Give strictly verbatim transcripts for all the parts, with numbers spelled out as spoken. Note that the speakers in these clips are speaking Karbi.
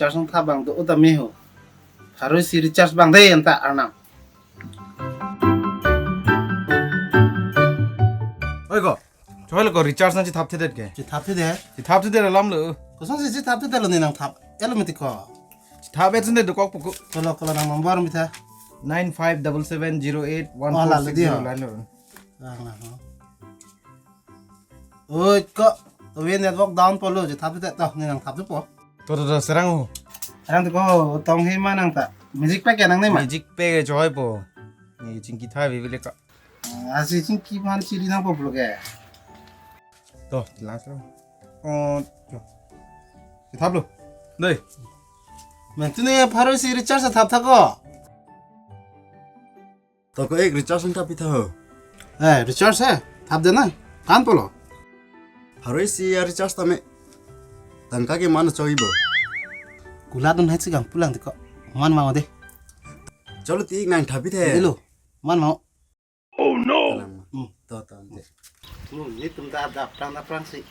Recharge nangthap abang do uta meho. Pharo isi recharge abang dei anta arnam. Oi ko, choi lo ko recharge nangchethapthedet ke. Chethapthedet? Chethapthedet alam lo. Kosonsi chethapthedetlo ne nangthap? Elo mati ko. Chethap et sunde dokok puku. Kolo kolo nang number mitha. Nine five double seven zero eight one four six zero. Oh, lalu dia. Lalu. Lang lang. Oi ko, to network down po lo, chethapthedet to, ne nangthap po. To to to, serang ho. Serang to ko, tong he ma nangta. Magic pack ya nangne ma? Magic pack choi po. Ne chingki thai bibile ka. Asi chingki man chiri nangpo pulo ke. To, last lo. Oh, to. Chethaplo. Dei. Mane tuni pharo isi recharge thaptha ko. To ko ek recharge nangthap pitha ho. Eh, recharge he? Thapdet na. Kan polo? Pharo isi a-recharge tame. Tangka ke mane choibo. Kulat dun hai si gang pulang tiko. Man mau dei. Cholo ti nangthap pitha. Dilo. Man mau. Oh no. Kalang ma. Hmm. To to ante. Hmm, netum ta adap prang ta prang si.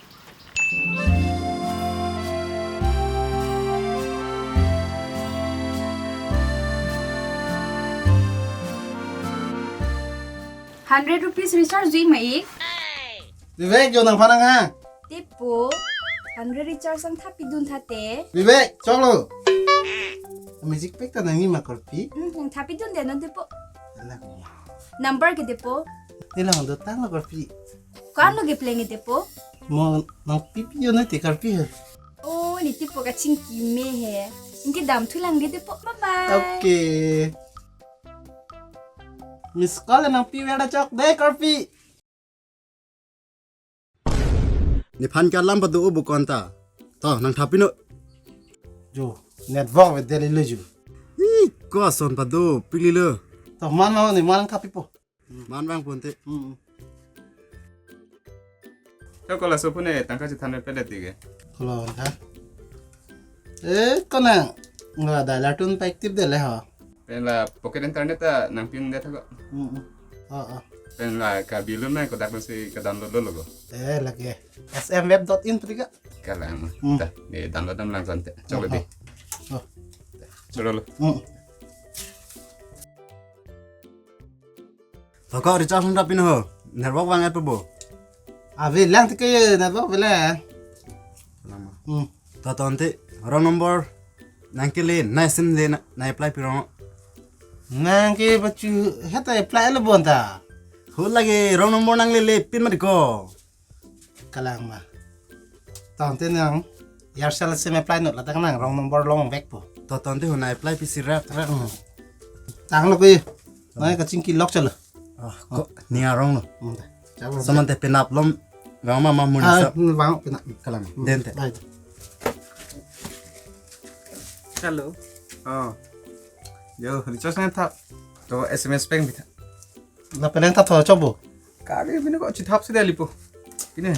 Hundred rupees recharge dui ma ik? Vivek, jo nangphan nang ha. Tipo, hundred recharge nangthap pidun thate. Vivek, choklo. Magic pack ta nangni ma korpi. Hmm, nangthap pidunde non tipo. Anak. Number ke tipo. Nila hondo tanglo korpi. Kan lo ke pleng ke tipo. Mo nangpipi yo na te korpi he. Oh, ne tipo kachingki me he. Inki dam thulang ke tipo. Bye bye. Okay. Miss call nangpi veda chok dei korpi. Nephan ke alam pado o bukon ta. To, nangthap pino. Jo, network ve deli lo jo. Ih, ko ason pado, pili lo. To, man mau ne, man nangthap pipo. Man vangpo ante. Hmm. Choklo laso phone tangka chethan pelet tike. Kolo ha. Eh, kona. Nga dialer tun pa active dele ha. Pen la pocket internet ta nangpindet ko. Hmm. Ah, ah. Pen la ka bilun na ko dak si ka download lo ko. Eh, lake. S M web dot in pati ka. Kalang. Hmm. Ta, ne download dam lang sante. Choklo dei. Oh. Choklo. Hmm. To ko recharge nangthap pino ho. Network vang et po bo. Ave lang tike network vele. Lama. Hmm. To to ante wrong number nangkele, nai sim le, nai apply pi wrong. Nangke bachu heta apply lo bonta. Ho lake wrong number nanglele pin mati ko. Kalang ma. Tangte nang Aircel sim apply non, ladak nang wrong number long vek po. To tangte ho nai apply pisi rak. Rak, hmm. Tanglo ko ye. Nai kachingki lok chalo. Ah, ko ning arong lo. Hmm, ta. Chalo. Samante penap lom vang ma ma mun. Ah, sa. Hmm, vang penap. Kalang. Hmm. Dente. Bye. Hello. Oh. Jo, recharge nangthap. To S M S peng pitha. Na peleng thap tho chokbo. Kage pine ko chethap si dali po. Pine.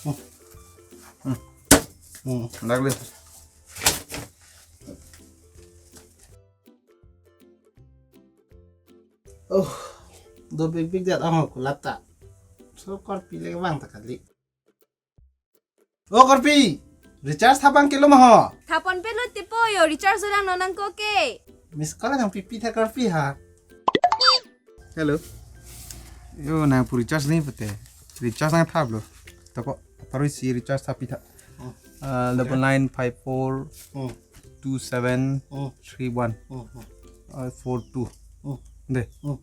Hmm. Hmm. Hmm. Dak le. Oh. Do big big dat ang kulat ta. So korpi le vang ta kali. O korpi, recharge thap abang kelo ma ho? Thap ponpe lo tipo, yo recharge lang non nangko ke. Miss call nangpipi tha korpi ha. Hello. Yo nangpu recharge nangji pute. Recharge nangthap lo. To ko pharo isi recharge thap pitha. Hmm. Ah, double nine five four. Hmm. Two seven three one, hmm, hmm, uh, four two. Hmm. Dei. Hmm.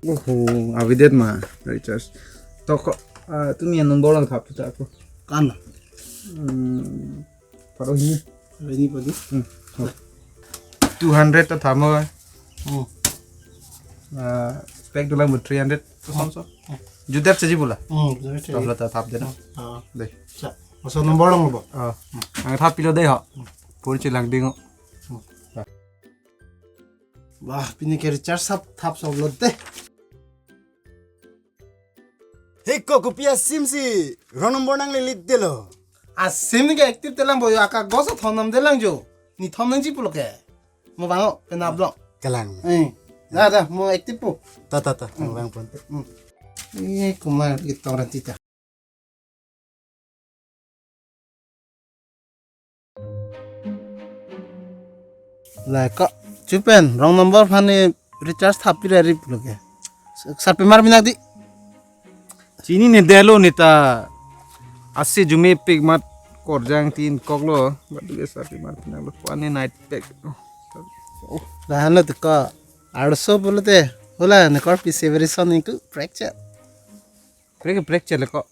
Oho, avedet ma recharge. To ko, ah, tumi a-number lang thap ta ko. Kan? Hmm, pharo hini. Pharo hini padi. Hmm. Two hundred ta thamo. Hmm. Ah, pack dolang bu three hundred. To samso. Hmm. Judet saji bola. Hmm, judet saji. To la ta thapdet na. Hmm. Ah. Dei. Sa, masa number lang bo. Ah. Nangthap pilo dei ho. Hmm. Pur chelang ding ho. Hmm. Bah, pini ke recharge thap thap sob lote. He ko kopi a-sim si wrong number nanglele delo. A-sim ke active telang bo yo, aka gosa thom nam delang jo. Ne thom nangji pulo ke. Mo vang o, penap long. Kalang. Eh. Da da, mo active po. Ta ta ta, hmm, vang ponte. Hmm. Eh, kumar kitong rantita. Lahai ko, chupen, wrong number aphan ne recharge thap pira ri pulo ke. Sarpi mar pinak di. Chinine detlo neta. Ase jumepik mat korjang tin koklo. Badu ke sarpi mar pinaklo. Ko-an ne night pack. Oh, lahan lo te ko. Arso pulote. Hola ne korpi severison ingku fracture. Fracture, fracture le ko.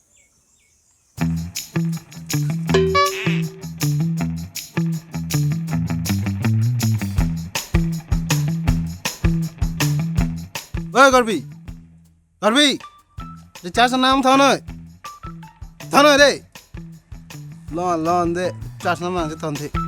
Oi, Karbi. Karbi. Recharge nam thon noi. Thon noi de. Lon, lon de. Charge nam nang thon the.